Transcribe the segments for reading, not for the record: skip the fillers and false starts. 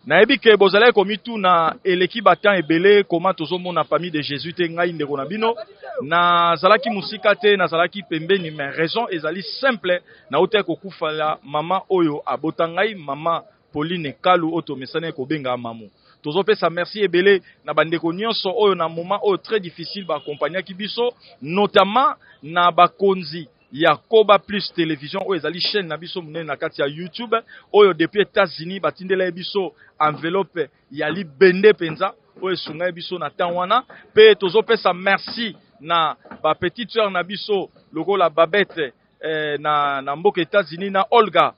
Nayebi ke bozalaki komituna eleki ba temps ebele comment tozomona famille de Jesus te. Ngai ndeko na bino nazalaki mosika te, nazalaki pembeni, mais raison ezali simple, nautaki kokufala mama oyo abota ngai, mama Pauline Kalu oyo tomesani kobenga Mamu. Tozopesa merci ebele na bandeko nyonso oyo na moment oyo très difficile ba accompagnaki biso, notamment na bakonzi ya Koba Plus Television oyo ezali chaîne na biso monene na kati ya YouTube, oyo depuis États-Unis batindela biso enveloppe ya libende penza oyo esungai biso na temps wana. Pe tozopesa merci na ba petite sœur na biso lokola Babette na mboka États-Unis na Olga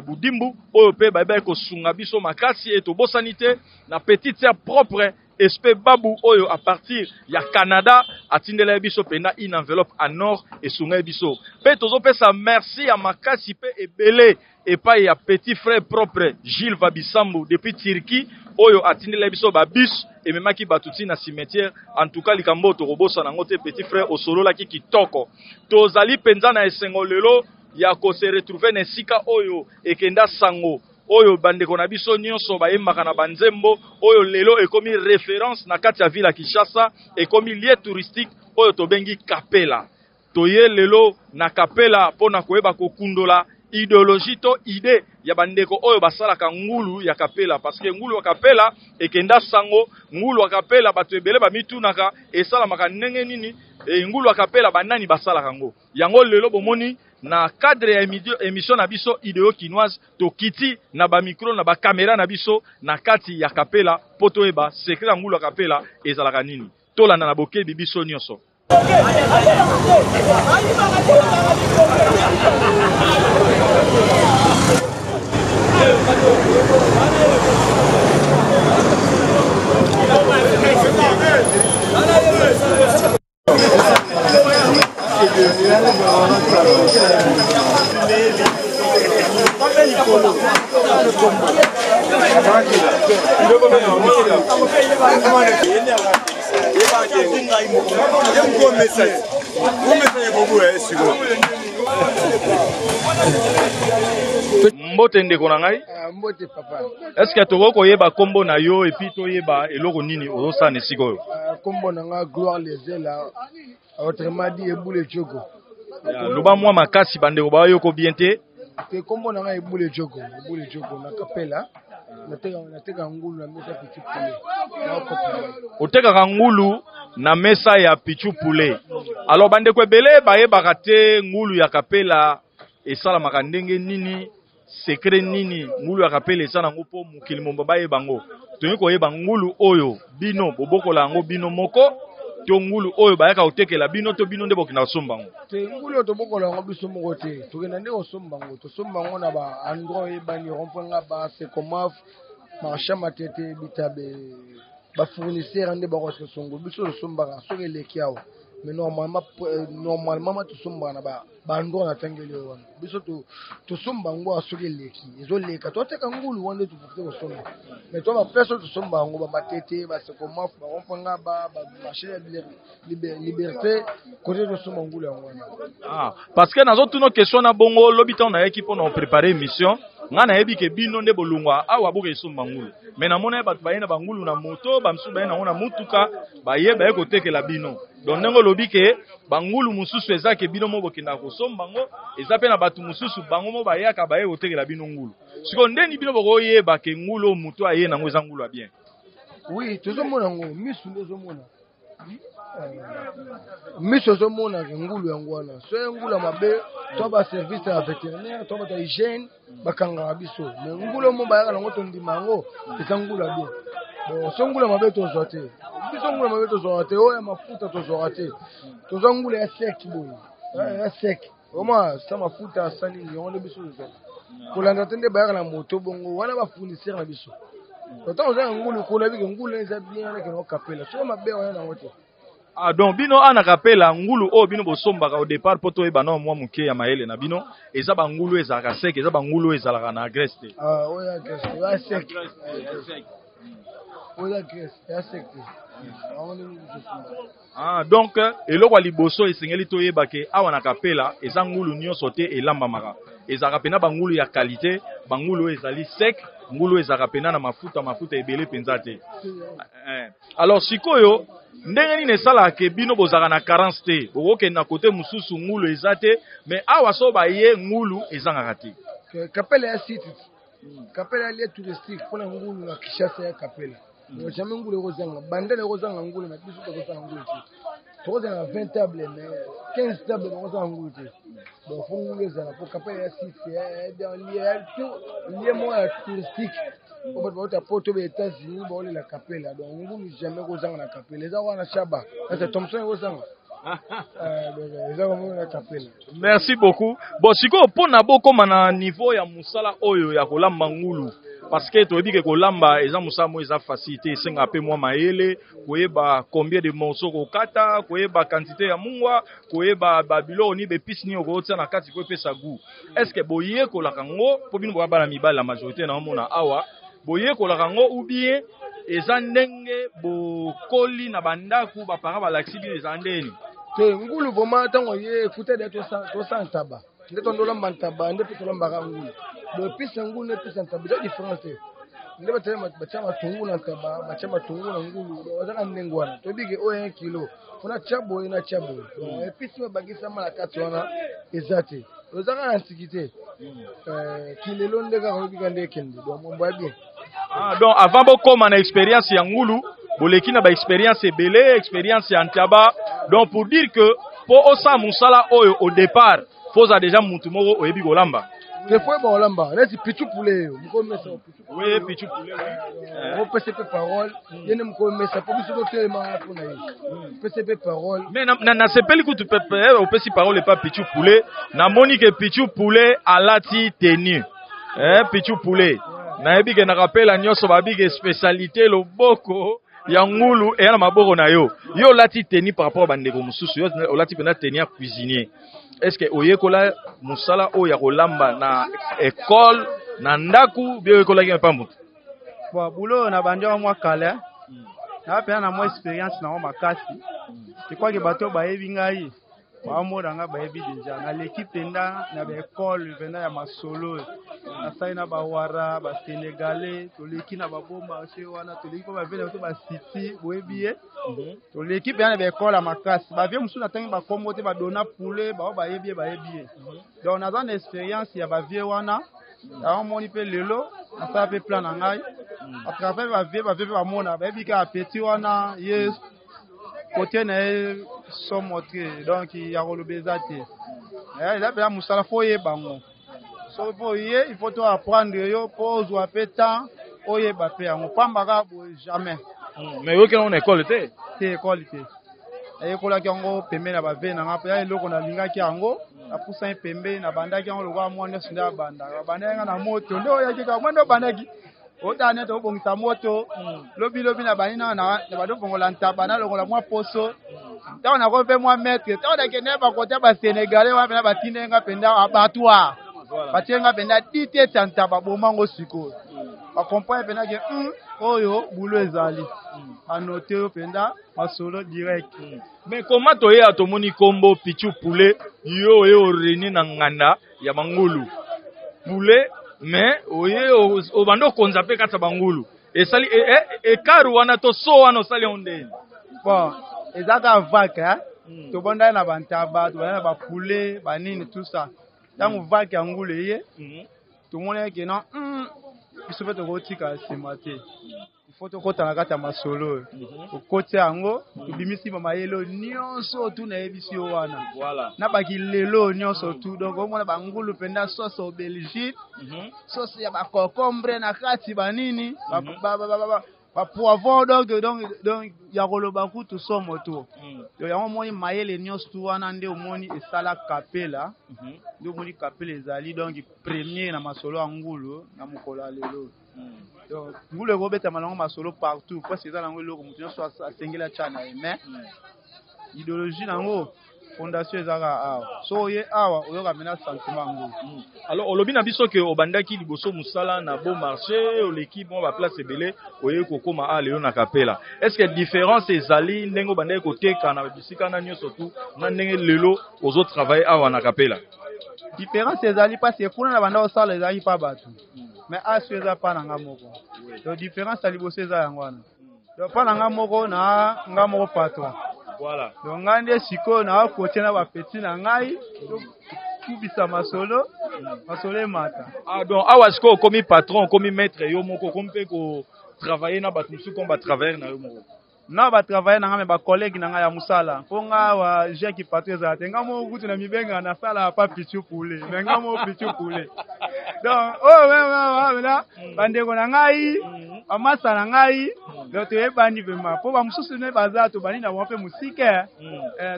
Budimbu oyo pe bayebaki kosunga biso makasi. E tobosani te na petite sœur propre Espe Babu oyo à partir ya Canada atindela biso pena une enveloppe en or esunga biso. Pe tozopesa merci ya makasi pe ebele epai ya petit frère propre Gilles Vabisambu depuis Turquie oyo atindela biso ba bus ememaki bato ti na cimetière. En tout cas likambo tokobosa nango te, petit frère osololaki kitoko. Tozali penza na esengo lelo ya ko se retrouver na esika oyo ekenda sango oyo bandeko na biso nyonso bayembaka na banzembo oyo lelo ekomi référence na kati ya ville ya Kinshasa, ekomi lieu touristique oyo tobengi Kapela. Toye lelo na Kapela mpona koyeba kokundola idéologie to idée ya bandeko oyo basalaka ngulu ya Kapela, parce que ngulu ya Kapela ekenda sango. Ngulu ya Kapela bato ebele bamitunaka esalamaka ndenge nini, e ngulu ya Kapela banani basalaka ngo. Yango lelo bomoni na cadre ya émission na biso Idéo Kinoise, tokiti na ba micro na ba caméra na biso na kati ya Kapela po toyeba secret ya ngulu ya Kapela ezalaka nini. Tolanda na bokebi biso nyonso. Mbote ndeko na ngai. Mbote papa. Est-ce que tokoki koyeba kombo na yo et puis toyeba eloko nini ozosala na esika oyo? Kombo na nga Gloire Lezela, autrement dit Ebule Djoko. Loba mwa makasi bandeko bayoko bien te. Te kombo na nga Ebule Djoko, Ebule Djoko na Kapela. Nateka ngulu na mesa Pichu Poulet. Otekaka ngulu na mesa ya Pichu Poulet. Alors bandeko ebele bayebaka te ngulu ya Kapela esalamaka ndenge nini, secret nini ngulu ya Kapela eza nango po mokili momba bayeba yango. Toyei koyeba ngulu oyo bino bobokola yango bino moko to ngulu oyo bayaka kotekela bino to bino nde bokenda kosomba yango? Te, ngulu oyo tobokola yango biso moko te, tokenda nde kosomba yango. Tosomba yango na ba endroit oyebani, rond-point Ngaba, Sekomaf, marché Matete, Bitabe, ba fournisseur nde bakosa songo. Biso tosombaka soki eleki awa, mais normalement tosombaka na ba bandwa na tangeli oyo wana. Biso tosomba yango soki eleki ezoleka, toteka ngulu wana nde toprofite kosomba. Mais to ba place oyo tosomba yango, ba Matete, ba Sekomaf, ba rond-point Ngaba, ba marché ya Liberté, kote tosomba ngulu yango wana. Parce que nazotuna question na bongo lobi ntango nayaki mpona kopréparer émission, nga nayebi ke bino nde bolongwa awa boke esomba ngulu, mais namona ye bato baye na bangulu na moto, bamisusu baye nango na mutuka, baye baye kotekela bino. Donc ndenge olobi ke bangulu mosusu eza ke bino mo bokendaka kosomba ngo, eza pe na bato mosusu bango mo bayaka baye kotekela bino ngulu. Sikoyo ndeni bino bokoyeba ke ngulu oyo moto aye nango eza ngulu ya bien? Oui, tozomona ngo misu nde ozomona. Miso ozomona ke ngulu yango wana. So ye ngulu ya mabe, to ba service ya vétérinaire, to bato ya hygiène bakangaka biso. Mais ngulu mo bayaka nango tondima yango eza ngulu ya bien. Bon, so ngulu ya mabe tozwa te. Biso ngulu ya mabe tozwaka te, oyo ya mafuta tozwaka te. Tozwa ngulu ya sec boye. Ya sec. Vraiment, sa mafuta sa nini yango nde biso tozwaka. Kolanda te nde bayaka na moto bongo wana ba fournisseur na biso. Ntango oza na ngulu kuna bike ngulu eza bien wana kende okapela. Soki mabe wana nango te. Donc bino ana Kapela ngulu oyo bino bosombaka au départ po toyeba na mwa moke ya mayele na bino, eza ba ngulu ezalaka sec, eza ba ngulu ezalaka na graisse te? Oyo ya graisse, oyo ya sec. Oyo eza graisse ya sec te, yango nde ngulu tosomba. Ah, donc eloko ya liboso esengeli toyeba ke awa na Kapela eza ngulu nyonso te elambamaka. Ezalaka mpena bangulu ya qualité, bangulu oyo ezali sec, ngulu oyo ezalaka mpena na mafuta mafuta ebele mpenza te. Alors sikoyo ndenge nini esalaka ke bino bozalaka na carence te, bokokende na kote mosusu ngulu eza te, mais awa so baye ngulu ezangaka te? Kapela ya site, Kapela ya lieu touristique mpona ngulu na Kinshasa ya Kapela. Donc jamais ngulu ekozanga, bandele ekozanga ngulu, na biso tokozanga ngulu te. Tokozala na 20 table, mais 15 table bakozanga ngulu te. Donc fo ngulu ezala po Kapela ya site lieu moko ya touristique po bato bauta Poto ba États-Unis baolela Kapela. Donc ngulu jamais ekozanga na Kapela, eza wana shaba ese Thomson ekozanga. Eza komona na Kapela. Merci beaucoup. Bon, sikoyo mpona bokóma na niveau ya mosala oyo ya kolamba ngulu, parce que toyebi ke kolamba eza mosala moko eza facile te, esengaka mpe mwa mayele, koyeba combien de morceau kokata, koyeba quantité ya mungwa, koyeba babiloko nini, baépices nini okotia na kati po epesa goût. Est ce que boyekolaka ngo mpo bino boya bana mibali la majorité na omona awa, boyekolaka yango ou bien eza ndenge bokoli na bandako, baparents balakisi bino, eza ndeni? Te, ngulu vraiment ntango ye ekuta de tosala ntaba nde tondolamba ntaba nde mpe tolambaka ngulu. Donc épice ya ngulu na épice ya ntaba eza différence te. Nde batia matungulu na ntaba, batia matungulu na ngulu, bazaka ndenge wana. Toyebi ke oyo 1 kilo mpona tia boye na tia boye. Donc épice oyo ebakisama na kati wana eza te, eza kaka antiquité kilelo nde kaka oyebika nde ekende. Donc mambo ya bien. Ah, donc avant bokóma na expérience ya ngulu, boleki na baexpérience ebele, expérience ya ntaba. Donc pour dire que mpo osala mosala oyo, au départ faut ozala déjà mutu moko oyebi kolamba. Te, fo oyeba kolamba neti pichu poulet oyo mokolo mesa. Oui, pichu poulet, oui. Opesa mpe parole, ye nde mokolo mesa mpo biso totelemaka mpona ye, pesa mpe parole. Mais nasepeli kutu pepe opesi parole epa pichu poulet. Namoni ke pichu poulet alati tenue. Pichu poulet, nayebi ke na Kapela nyonso babi ke spécialité loboko ya ngulu eya na maboko na yo. Yo olati tenue par rapport bandeko mosusu, yo olati mpenza tenue ya cuisinier. Est ce que oyekola mosala oyo ya kolamba na école, na ndako, bi oyekolaki epa moto? Bon, boulot oyo nabandi yango mwa kala, naa mpenza na mwa expérience nango makasi. Ekwaki bato oyo bayebi ngai, baomona nga, bayebi déjà naleki mpenza na baécole mpenza ya masolo oyo. Nasali na bawara basénégalais, toleki na babon marché wana, toleki mpo bavie na biso basiti, boyebi ye. Toleki mpenza na baécole ya makasi, bavieux mosusu natangi bakombo te, badona poulet bao bayebi ye, bayebi ye. Donc naza na expérience ya bavieux wana. Yango moni mpe lelo nasala mpe plan na ngai à travers bavieux. Bavieux mpe bamona, bayebi kaka petit wana ye kote na ye somo te. Donc ya koloba eza te, eza mpenza mosala fo oyeba yango. Soki mpo oye, il faut to apprendre yo mpo ozwa mpe temps oyeba mpe yango. Pamba kaka boye, jamais. Mais oyoki yango na école te? Te, école te. Nayekolaki yango pembeni na bavieux na nga mpo ya eloko nalingaki yango. Napusani pembeni, nabandaki yango lokola mwa nyonso nde abandaka. Babandaki nga na moto nde oyaki kaka mwa nde obandaki otala nete obongisa moto. Lobi lobi na bandi na bandi ofongola ntaba, nalongola mwa poso. Ntango nakomi mpe mwa maître, ntango nakende bakote basénégalais wana mpenza, batinde nga mpenza abattoir, batie nga mpenza dite ete ya ntaba bomango. Sikoyo bacomprendre mpenza ke oyo boulot ezali, banote oyo mpenza masolo direct. Mais comment toyeya tomoni kombo Pichu Poulet, yo oye oreni na nganda ya bangulu poulet, mais oye obanda okonza mpe kati ya bangulu, esali écart wana to so wana osali yango ndeni? Bon, eza kaka vague. Tobandaki na bantaba, tobandaki na bapoulet banini, tout ça. Ntango vague ya ngulu eye, tomonaki ke non, biso mpe tokotika nsima te, il faut tokɔta na kati ya masolo oyo. Tokoti yango, tobimisi bamayele oyo nyonso tu nayebisi yo wana na bakilelo oyo nyonso tu. Donc omona bangulu mpenza sauce aubergine, sauce ya baconcombre na kati, banini, bapoivron. Donc ya koloba kutu somo to. Donc yango omoni mayele nyonso tu wana nde omoni esala Kapela, nde omoni Kapela ezali donc premier na masolo ya ngulu na mokolo ya lelo. Donc ngulu ekobetama nango masolo partout parce eza nango eloko moto nyonso asengeli atya na ye, mais idéologie nango. Fondation eza kaka awa. Soki oye awa oyoka mpenza sentiment yango. Alors olobi na biso ke obandaki liboso mosala na Beau Marché, oleki mwa ba place ebele, oye kokoma awa lelo na Kapela. Est ce que différence ezali ndenge obandaki koteka na bisika na nyonso tout na ndenge lelo ozo travailler awa na Kapela? Différence ezali parce que kuna na banda kosala ezalaki pa bato, mais awa sikoyo eza pa na nga moko. Donc différence ya liboso eza yango wana. Donc pa na nga moko na nga moko patron. Voilà. Donc nga nde sikoyo na kotie na ba petit na ngai tokubisa masolo, masolo emata. Ah donc awa sikoyo okomi patron, okomi maître yo moko, okomi mpe ko travailler na bato mosusu comme ba travailleur na yo moko. Na ba travailleur na nga, mais ba collègue na nga ya mosala. Mpo nga awa Jacques patron ezala te. Nga moko kutu na mibenga nasala pa pichu poulet, mais nga moko pichu poulet. Donc oyo mena bandeko na ngai, bamasa na ngai, donc toyebani vraiment. Mpo bamosusu nde baza tobandi na bango mpe mosika,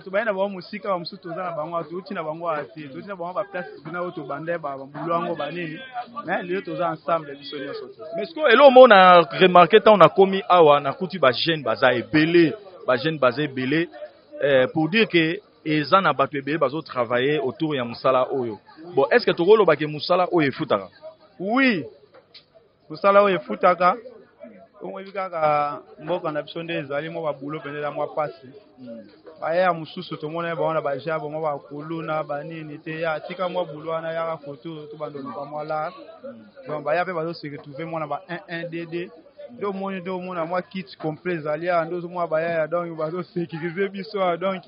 tobandi na bango mosika, bamosusu toza na bango, touti na bango awa te, touti na bango baplace mpena oyo tobanda babulu yango banini, mais lelo toza ensemble biso nyonso te. Mais sikoyo eloko moko na remarke ntango nakomi awa, nakuti bajeune baza ebele, bajeune baza ebele, pour dire que eza na bato ebele bazo travailler autour ya mosala oyo. Bon, est ce que tokoloba ke mosala oyo efutaka? Oui, mosala oyo efutaka. Oyebi kaka mboka na biso nde ezali mwa babulo mpenza eza mwa pasi. Baya mosusu tomona bango na bajabo mwa bakuluna banini te, ya tika mwa bulo wana yaka koto tobanda oluka mwa lar. Donc baya mpe bazo se retrouver mwa na ba 1 1 2 2, nde omoni nde omona mwa kit complet ezali awa, nde ozomona bayaya, donc bazo sécuriser biso awa. Donc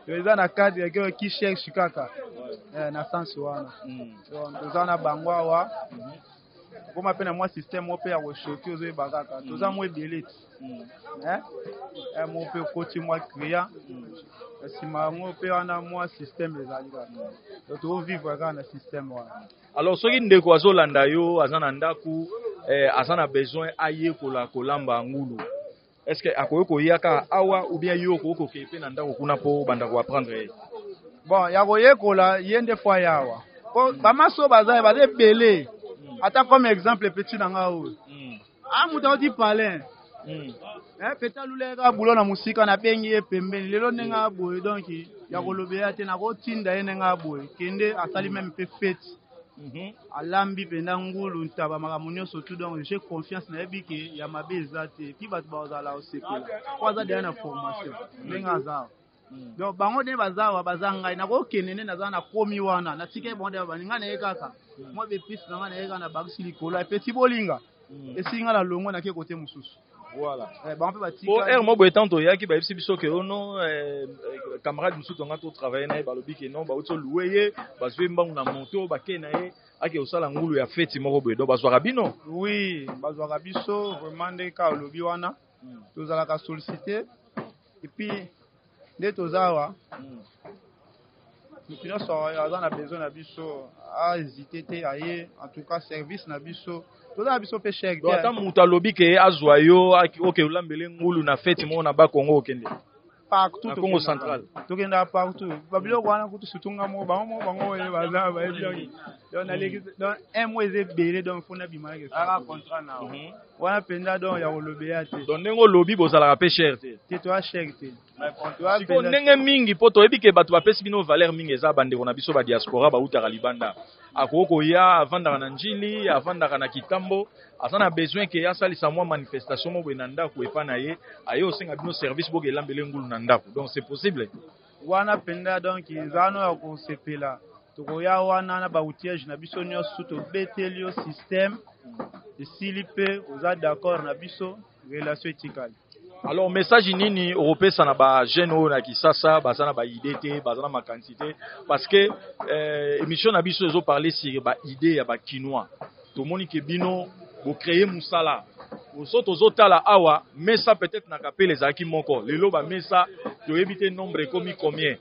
eza na cadre ke qui cherche kaka na sens wana. Donc toza na bango awa, koma mpe na mwa système moko mpe ya koshoki, ozoyeba kaka toza mwa ebele ti mo mpe okoti mwa client na nsima yango mpe wana mwa système ezali kaka, donc tozovivre kaka na système wana. Alors soki ndeko azolanda yo, aza na ndako, aza na besoin ayekola kolamba ngulu, est ce que akoki koya kaka awa ou bien yo okoki kokende mpe na ndako kuna mpo obanda koapprendre ye? Bon, ya koyekola ye nde fo aya awa, po bamasi oyo baza baza ebele. Ata comme exemple petit na nga oyo, a moto auti palin, petit alulaki kaka bulo na mosika, nabengi ye pembeni lelo ndenge aboye. Donc ya kolobela te, nakotinda ye ndenge aboye, kende asali meme mpe feti, alambi mpenza ngulu, ntaba, makambo nyonso tout. Donc j'ai confiance, nayebi ke ya mabe eza te, puis bato bazala kosepela po aza deya na formation ndenge aza awa. Donc bango nde baza awa, baza ngai nakokende nde naza nakomi wana, natikaki bango nde babandi, ngai naye kaka mwa bepise na ngai, naye kaka nabakisi likolo, epesi bolinga esili ngai na longwe, nake kote mosusu. Voilà. Bango mpe batika. Po heure moko boye ntango toyaki, bayebisi biso ke ono camarade mosusu tonga totravaille na ye, balobi ke non, bauti oluwe ye, bazwi mbangu na moto, bakei na ye ake kosala ngulu ya feti moko boye. Donc bazwaka bino? Oui, bazwaka biso vraiment, nde kaka olobi wana, tozalaka sollicité. Et puis nde toza awa, moto nyonso aza na besoin na biso ahésite te, aye. En tout cas service na biso, toza na biso mpe cher. Donc ata moto alobi ke azwa yo, oke olambele ngulu na feti moko na Bakongo, okende? Partout. Na Congo central. Tokendaka partout, babiloko wana kutu, surtout nga moko, bango moko, bango oyo baza bayebi. Donc naleki, donc un mois eza ebele, donc fo nabima nake wana mpenza, donc ya kolobela te. Donc ndenge olobi, bozalaka mpe cher te? Te, toya cher te. Sikoyo ndenge mingi, mpo toyebi ke bato bapesi bino valeur mingi eza bandeko na biso badiaspora bautaka libanda. Akoki koya, avandaka na Njili, avandaka na Kitambo, aza na besoin ke asalisa mwa manifestation moko boye na ndako epa na ye, aye osenga bino service, boke elambele ngulu na ndako. Donc c'est possible? Wana mpenza, donc eza wana ya kosepela. Tokoya wana na baoutillage na biso nyonso, tobeteli yo système, esili mpe oza d'accord na biso, relation etikali. Alors message nini okopesa na bajeune oyo na Kisasa baza na baidée te, baza na makanisi te? Parce que émission na biso ezoparle sur baidée ya bakinois. Tomoni ke bino bocréer mosala. So tozotala awa, mesa peut-être na Kapele ezalaki moko, lelo bamesa toyebi te nombre ekomi combien.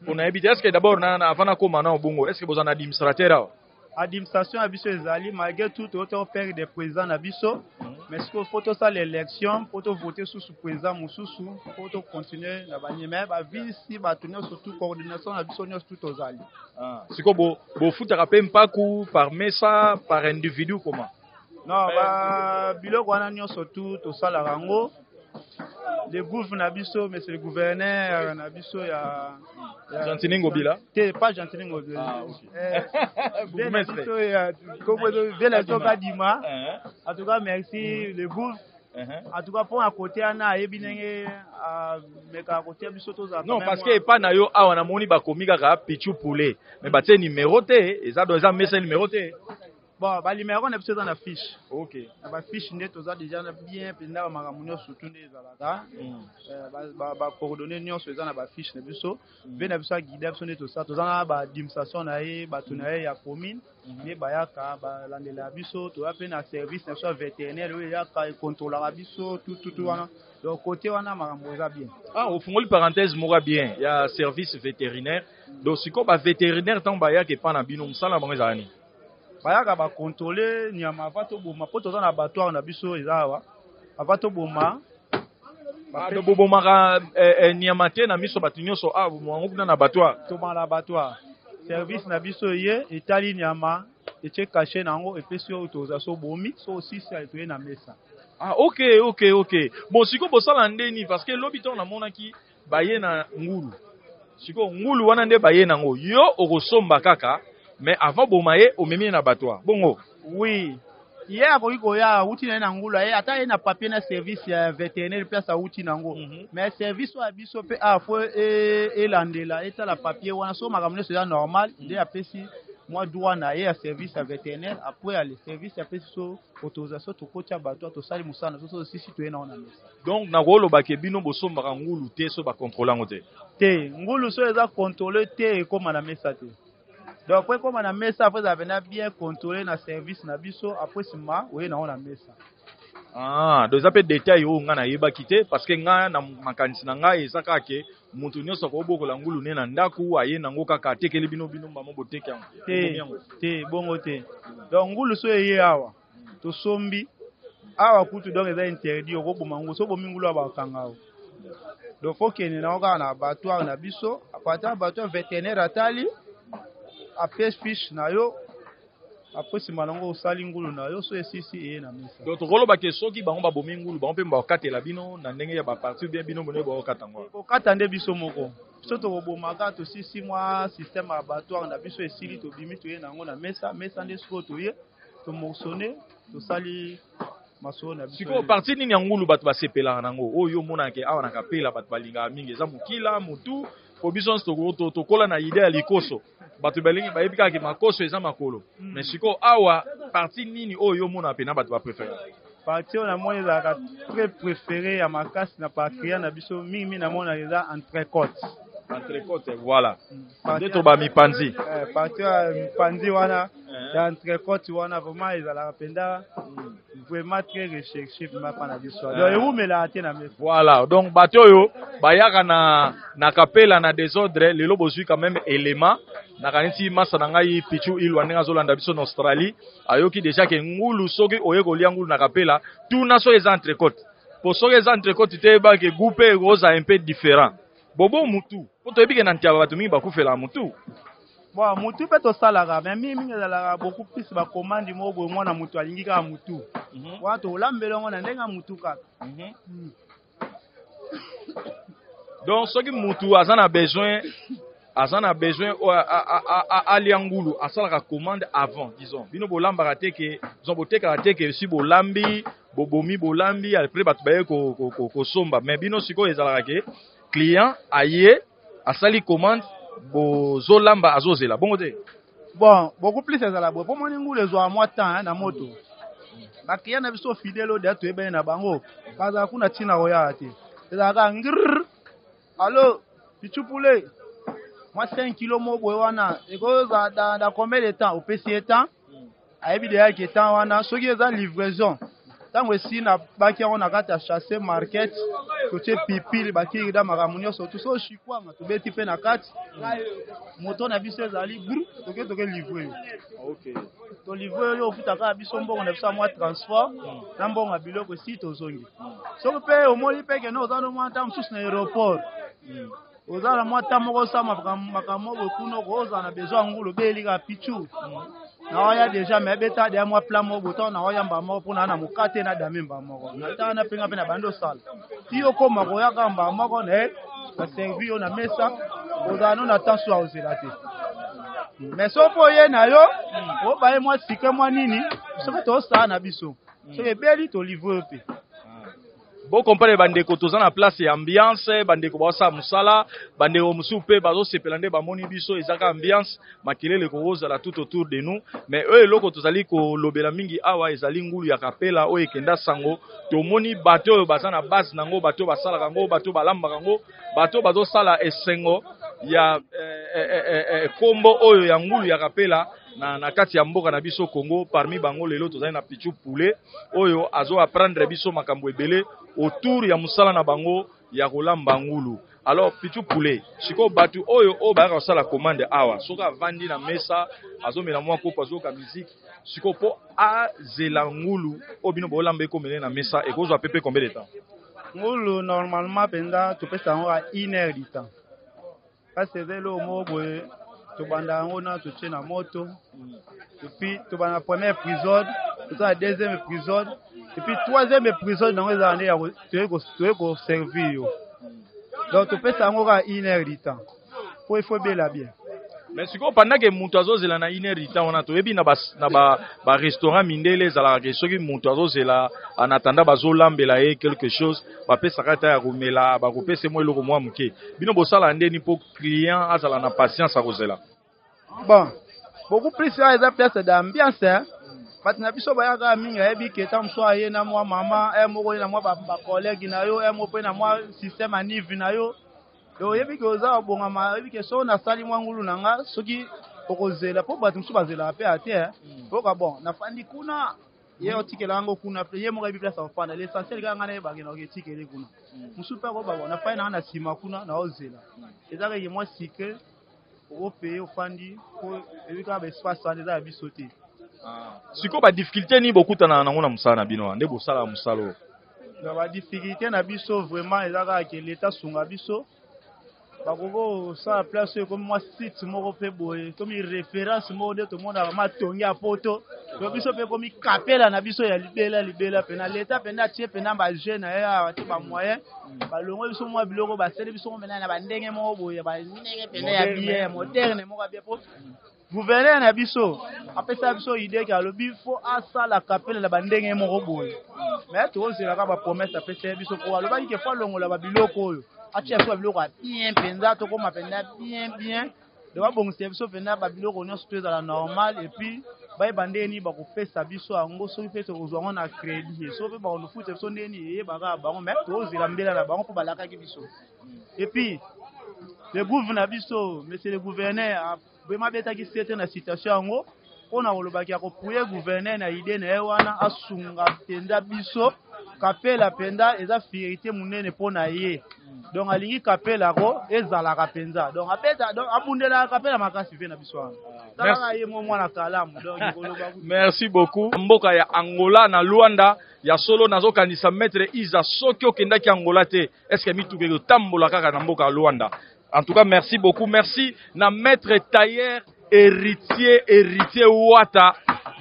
Po nayebi te, est ce que d'abord avant nakóma na bongo, est ce que boza na administrateur awa? Administration ya biso ezali. Malgré tout toyota perdre président na biso, mais sikoyo fo tosala élection mpo tovote susu président mosusu mpo tocontinue na banyema bavisi bato nyonso tu, coordination na biso nyonso tu tozali. Sikoyo bofutaka mpe mpaku par mesa, par individu, comment? Non, ba biloko wana nyonso tu tosalaka yango. Le gouv na biso, monsieur le gouverneur na biso ya Gentiny Ngobila. Te, pas Gentiny Ngobila. Ah, ok. Bourgmestre. Biso ya kombo vieux na biso Kadima. En tout cas, merci le gouv. En tout cas, mpo na côté wana, ayebi ndenge amekaka kotia biso tozala. Non, parce que epa na yo awa, namoni bakomi kaka Pichu Poulet, mais batie numéro te. Eza do, eza mesa numéro te. Bon, banuméro na biso eza na fiche. Ok. Na bafiche nde toza déjà na bien mpenza, bamakambo nyonso surtout nde ezalaka. Bacoordonnées nyonso eza na bafiche na biso. Mpe na biso aguide biso nde tosala, toza na baadministration na ye, bato na ye ya commune nde bayaka balandela biso. Toza mpe na service na biso ya vétérinaire oyo eyaka ekontrolaka biso tututu wana. Donc côté wana, makambo eza bien. Ah, ofungoli parenthèse moko bien ya service vétérinaire. Donc sikoyo bavétérinaire, ntango bayaka epa na bino, mosala na bango ezala nini? Bayaka bakontrole nyama avant toboma, mpo toza na abattoir na biso eza awa. Avant toboma. Ah, donc bobomaka nyama te na miso bato nyonso? Ah, boboma yango kuna na abattoir? Toboma na abattoir. Service na biso ye etali nyama, etie cachet na yango, epesi oyo toza so bomi so osisi, toye na mesa. Ah, ok. Bon, sikoyo bosala ndeni? Parce que lobi ntango namonaki baye na ngulu, sikoyo ngulu wana nde baye nango, yo okosomba kaka, mais avant boma ye, omemi ye na abattoir, bongo? Oui, ye akoki koya, awuti na ye na ngulu, ye ata ye na papier na service ya vétérinaire place awuti nango. Mais service oyo ya biso mpe a faut elandela, etala papier wana. So makambo nyonso eza normal, nde apesi mwa droit na ye ya service ya vétérinaire. Après ale service apesi so autorisation, tokotia bato, tosali mosala na biso. So osisi, toye nango na mesa. Donc nakolobake bino bosombaka ngulu te so bakontrole yango te? Te, ngulu so eza contrôle te, ekóma na mesa te. Donc po ekóma na mesa, faut ezala mpenza bien contrôlé na service na biso. Après nsima, oye nango na mesa. Ah, donc eza mpe détail oyo ngai nayebaki te, parce que ngai na makanisi na ngai eza kaka ke moto nyonso akobokola ngulu ne na ndako, aye nango kaka, atekeli bino, bino bamo boteki yango. Te, te, bongo te. Donc ngulu so eye awa, tosombi awa kutu, donc eza interdit okoboma ngulu. So obomi ngulu awa, bakanga o. Donc faut kende nango kaka na abattoir na biso. À partir ya abattoir, vétérinaire atali, apesi fiche na yo. Après nsima nango, osali ngulu na yo. So esisi, eye na mesa. Donc tokoloba ke soki bango babomi ngulu, bango mpe bakatela bino na ndenge ya bapartie, bien bino bone bakokata ngo? Kokata nde biso moko. Biso tokobomaka, tosisi mwa système ya abattoir na biso esili, tobimi, toye nango na mesa. Mesa nde sikoyo toye tomorçonner, tosali masolo na biso. Sikoyo partie nini ya ngulu bato basepelaka nango, oyo omonaka awa na Kapela bato balingaka mingi? Eza mokila, motu? Po biso nyonso tokola na idée ya likoso, bato balingi, bayebi kaka ke makoso eza makolo. Mais sikoyo awa, partie nini oyo yo omona mpenza bato bapréféré? Partie oyo namoni ezalaka très préféré ya makasi na baclient na biso mingimingi, namonaka eza entrecôte. Entrecôte, voilà, nde to bamipanzi. Partie ya mipanzi wana ya entrecôte wana, vraiment ezalaka mpenza vraiment très recherché vraiment mpa na biso. Donc ewumelaka te na mesa. Voilà, donc bato oyo bayaka na Kapela na désordre, lelo bozwi quand même élément. Nakanisi masa na ngai Pichu Ilwa, ndenge azolanda biso na Australie, ayoki déjà ke ngulu, soki oye kolia ngulu na Kapela, tuna soki eza entrecôte, po soki eza entrecôte te, yebake goût mpe ekozala un peu différent. Bobo mutu, po toyebi ke na ntiaba bato mingi bakufelaka mutu. Bon, mutu mpe tosalaka, mais mingimingi ezalaka beaucoup plus bacommande moko boye, mwana mutu alingi kaka mutu wana, tolambela yango na ndenge ya mutu kaka. Donc soki mutu aza na besoin oyo alia ngulu, asalaka commande avant, disons bino bolambaka te ke, disons botekaka te ke si bolambi, bobomi, bolambi, après bato baye kosomba. Mais bino sikoyo ezalaka ke client aye, asali commande, bozolamba, azozela, bongo te? Bon, beaucoup plus ezala boye, mpo moni ngulu ezwaka mwa temps na moto. Baclient na biso fidèle oyo deya toyebani na bango, bazala kuna, ntina koyaka te, ezalaka ngr: "Allo Pichupule, mwa 5 kilo mo boye wana ekozala dans combien de temps?" Opesi ye temps, ayebi deya ke temps wana. Soki eza livraison, ntango esi na baki yango na kati ya chasse market, totie pipili, bakirida, makambo nyonso tu, so shikwanga tobeti mpe na kati moto na biso ezali bru, toke livre yo. Tolivre oyo, ofuta kaka biso mbongo na biso ya mwa transport na mbongo ya biloko, esi tozongi. Soki mpe omoni mpe kende, oza no mwa ntango mosusu na aéroport, oza na mwa ntango moko osala makambo boye kuna, okozala na besoin ya ngulu, obeli kaka Pichu. Naoya déjà mais beta deya mwa plan moko boye ntango naoyamba moko mpo naa na mokate na dame mba moko natanga na mpenga mpe na bandi osala ti okoma koyaka mba moko na ye baservi yo na mesa ozala no na temps so akozela te mais soki mpo oye na yo obaye mwa sike mwa nini soki tosala na biso soki ebeli tolivre yo mpe. Bo comprendre bandeko, toza na place ya ambiance, bandeko bazosala mosala, bandeko mosusu mpe bazosepela nde bamoni biso, ezaka ambiance, makelele kokozala tout autour de nous. Mais oyo eloko tozali kolobela mingi awa ezali ngulu ya kapela oyo ekenda sango. Tomoni bato oyo baza na base nango, bato oyo basalaka yango, bato oyo balambaka yango, bato oyo bazosala esengo ya kombo oyo ya ngulu ya kapela na kati ya mboka na biso Congo. Parmi bango lelo tozali na Pichu Poulet oyo azo apprendre biso makambo ebele autour ya mosala na bango ya kolamba ngulu. Alors Pichu Poulet, sikoyo bato oyo oyo bayaka kosala commande awa, soki avandi na mesa azomela mwa kopo, azoyoka musique, sikoyo mpo azela ngulu oyo bino bolamba ekomele na mesa, ekozwa pepe combien de temps? Ngulu normalement mpenza topesa yango ya une heure du temps, parce que eza eloko moko boye tobanda yango na totie na moto, et puis tobanda premier épisode, tozala deuxième épisode, et puis troisième épisode nango ezala nde toye koservir yo. Donc topesa yango kaka une heure du temps po il faut ebela bien. Mais sikoyo pendant que moto azozela na une heure du temps wana, toyebi na barestaurant mindele ezalaka ke soki moto azozela, en attendant bazolambela ye quelque chose, bapesaka ata ya komela, bakopesa mwa eloko mwa moke. Bino bosala ndeni mpo client azala na patience akozela? Bon, beaucoup plus awa eza place d'ambiance. Bato na biso bayaka mingi, ayebi ke ntango mosusu aye na mwa mama e moko, ye na mwa bacollègue na yo e moko, mpe na mwa système anive na yo. Donc oyebi ke oza kobongama, oyebi ke soki nasali mwa ngulu na nga, soki okozela, mpo bato mosusu bazelaka mpe ate oyoka. Bon, nafandi kuna, ye otikela yango kuna, ye moko ayebi place akofanda. L'essentiel kaka ngai nayebake na oketikele kuna. Mosusu mpe akoba, bon, nafandi nanga na nsima kuna, naozela. Eza kaka mwa sucre okopeye, ofandi, po eyebi kaka baespace wana eza ya biso te. Sikoyo badifficulté nini bokutanaka nango na mosala na bino wana nde bosalaka mosala oyo? Na badifficulté na biso vraiment eza kaka ke leta asunga biso, bakoki kosala place oyo ekomi mwa site moko mpe boye, ekomi référence moko nde tomonaka matongi ya poto. To biso mpe ekomi kapela na biso ya libela libela mpena leta mpenza atie mpena bajeune na ye awa te, bamoyen balongoli biso mwa biloko, basali biso mpena na bandenge moko boye ya bandenge mpena ya bien moderne moko ya bien, po gouverneur na biso apesa biso idée ke alobi fo asala kapele na bandenge moko boye. Mais tozelaka bapromesse apesa biso, po alobaki ke fo alongola babiloko oyo, atia biso babiloko ya bien mpenza, tokóma mpenza bien bien. Donc babongisela biso mpenza babiloko nyonso to ezala normal, et puis bayeba ndenge nini bakopesa biso yango, soki mpe tokozwa yango na crédit, soki mpe bakofuta biso ndenge nini, eyebaka bango. Mais tozela mbela na bango mpo balakaki biso. Et puis le gouve na biso, monsieur le gouverneur, vraiment abetaki sete na situation yango mpona kolobaki ya koappuyer gouverneur na idée na ye wana, asunga mpenza biso. Kapela mpenza eza fierté monene mpo na ye, donc alingi kapela ko ezalaka mpenza. Donc abeta, donc abundelaka kapela makasi mpe na biso wana. Talaka ye mo mwana kalamu, donc koloba. Merci beaucoup. Mboka ya Angola na Luanda ya solo, nazokanisa maître Isa, soki okendaki Angola te, est ce que mituka ekotambola kaka na mboka ya Luanda? En tout cas merci beaucoup, merci na maître tailleur Héritier, Héritier Wata.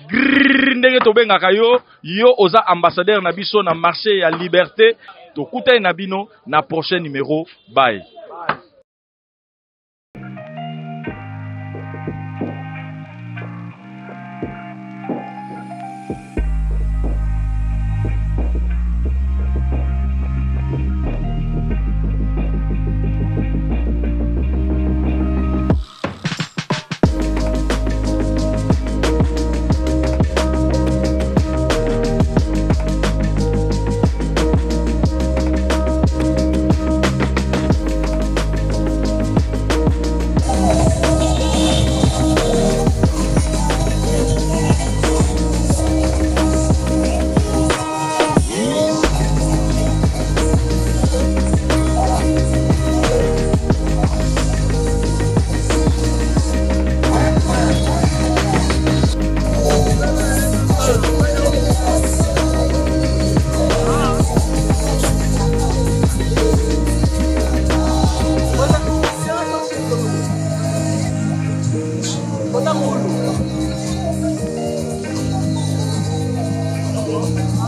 Grrr, ndenge tobengaka yo, yo oza ambassadeur na biso na marché ya Liberté. Tokutani na bino na prochain numéro. Bye. Oh.